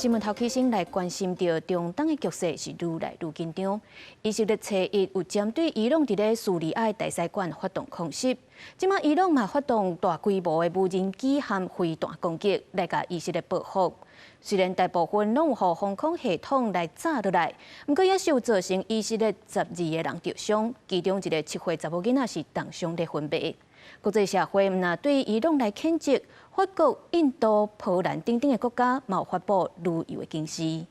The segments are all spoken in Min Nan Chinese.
新聞頭起先來關心著中東的局勢是愈來愈緊張。以色列初一有針對伊朗佇咧敘利亞的大使館發動空襲，這馬伊朗嘛發動大規模的無人機和飛彈攻擊來共以色列報復。雖然大部分攏有予防空系統來炸落來，毋過也是有造成以色列12個人著傷，其中一個7歲查某囡仔是重傷咧昏迷。國際社會毋但對伊朗來譴責，法國、印度、波蘭等等的國家嘛有發布旅遊的警示。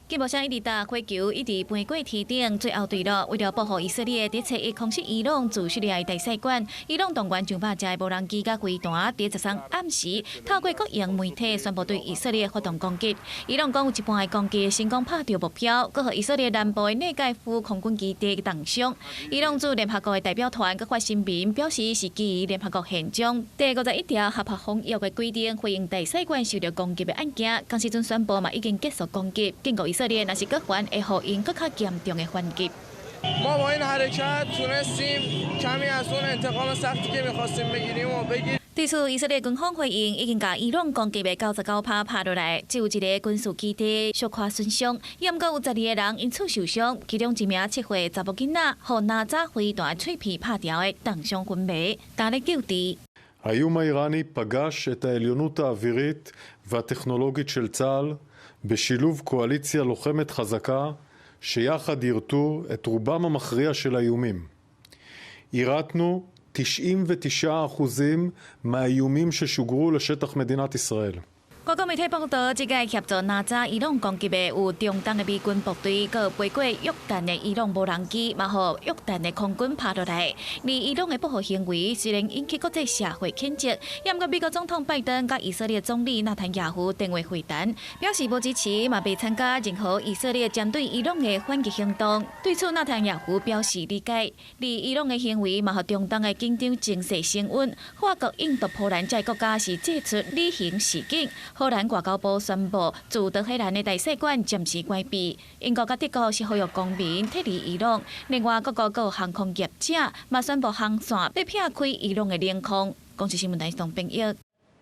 吉無聲一直打火球，一直飛過天頂，最後墜落。為著報復以色列，佇初一空襲伊朗駐敘利亞大使館，伊朗動員上百架無人機佮飛彈，佇13暗時透過國營媒體宣布對以色列發動攻擊。伊朗講有一半的攻擊成功拍著目標，閣予以色列南部的內蓋夫空軍基地重傷。伊朗駐聯合國的代表團閣發聲明表示，是基於聯合國憲章第51條合法防禦的規定，回應大使館受著攻擊的案件。仝時陣宣布嘛已經結束攻擊，警告以色列若是閣犯，會予𪜶閣較嚴重的反擊。 ما با این حرکت تونستیم کمی از اون انتقام سختی که میخواستیم بگیریم و بگیریم. 對此，以色列軍方回應已經共伊朗攻擊的99%拍落來，只有一个軍事基地小可損傷，猶閣有12個人因此受傷，其中一名7歲查某囡仔，予哪吒飛彈碎片拍掉的重傷昏迷，焦咧救治。 האיום האיראני פגש את העליונות האווירית והטכנולוגית של צה"ל בשילוב קואליציה לוחמת חזקה שיחד יירטו את רובם המכריע של האיומים. יירטנו 99% מהאיומים ששוגרו לשטח מדינת ישראל. 外國媒體報導，這个協助哪吒伊朗攻擊的有中東的美軍部隊，閣飛過約旦的伊朗無人機，嘛予約旦的空軍拍落來。而伊朗的報復行為雖然引起國際社會譴責，猶閣美國總統拜登佮以色列總理納坦雅胡電話會談，表示無支持，嘛袂參加任何以色列針對伊朗的反擊行動。對此，納坦雅胡表示理解。而伊朗的行為嘛予中東的緊張情勢升溫。法國、印度、波蘭這國家是祭出旅行示警。荷蘭外交部宣布，駐德黑蘭的大使館暫時關閉。英國佮德國是呼籲公民撤離伊朗。另外，各國閣航空業者嘛宣布航線欲避開伊朗的領空。公視新聞台東編譯。